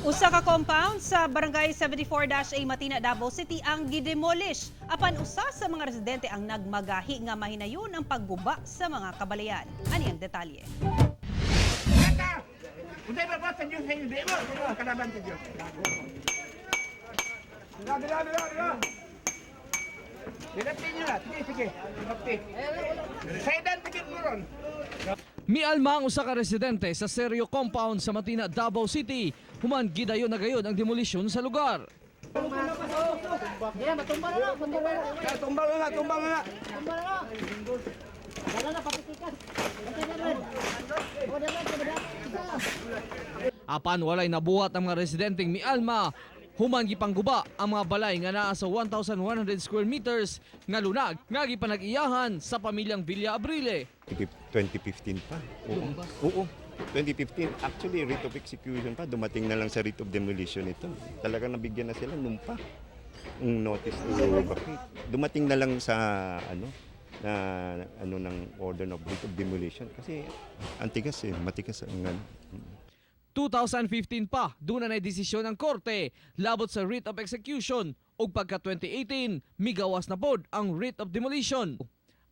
Usa ka compound sa Barangay 74-A, Matina, Davao City ang gidemolish. Apan usa sa mga residente ang nagmagahi nga mahinayon ang pagguba sa mga kabalayan. Ani ang detalye. Kata! Uday ba ba sa Diyos sa hindi mo? Kalaban sa Diyos. Dila, dila, dila, dila. Dilapti nyo na. Sige, sige. Dilapti. Saidan, tigil mo ron. Mialma ang usa ka residente sa Serio Compound sa Matina, Davao City. Human gidayon na gayon ang demolisyon sa lugar. Tumbang na, tumbang na. Apan walay nabuhat ang mga residenteng mialma human gipangguba ang mga balay nga naa sa 1,100 square meters nga lunag nga gipanag-iyahan sa pamilyang Villa Abrile. 2015 pa. Oo. Oo. 2015. Actually, writ of execution pa. Dumating na lang sa writ of demolition ito. Talagang nabigyan na sila nung pa. Yung notice to vacate. Dumating na lang sa ano na ano ng order of writ of demolition kasi ang tigas eh, matigas ang ano. 2015 pa, doon na desisyon ng korte labot sa writ of execution ug pagka 2018 migawas na pod ang writ of demolition.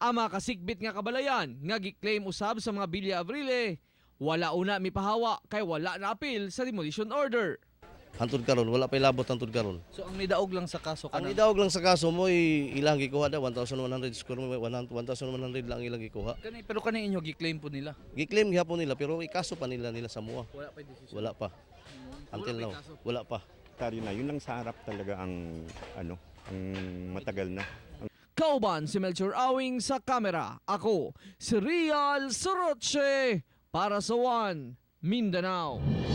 Ang mga kasikbit nga kabalayan nga gi-claim usab sa mga Villa Abrile, wala una mipahawa kay wala na appeal sa demolition order. Hantod karon wala pa ilabot hantod karon. So ang nidaog lang sa kaso Ang idaog lang sa kaso mo ilang gikuha da 1,100 square mo, 1,100 lang ilang gikuha. Kani pero kani inyo gi-claim po nila. Gi-claim gihapon nila pero ikaso pa nila nila sa mua. Wala pa desisyon. Wala pa. Until now, wala pa. Tayo na, yun lang sa harap talaga ang ano, ang matagal na. Kauban si Melchor Awing sa kamera. Ako si Rial Soroche para sa One Mindanao.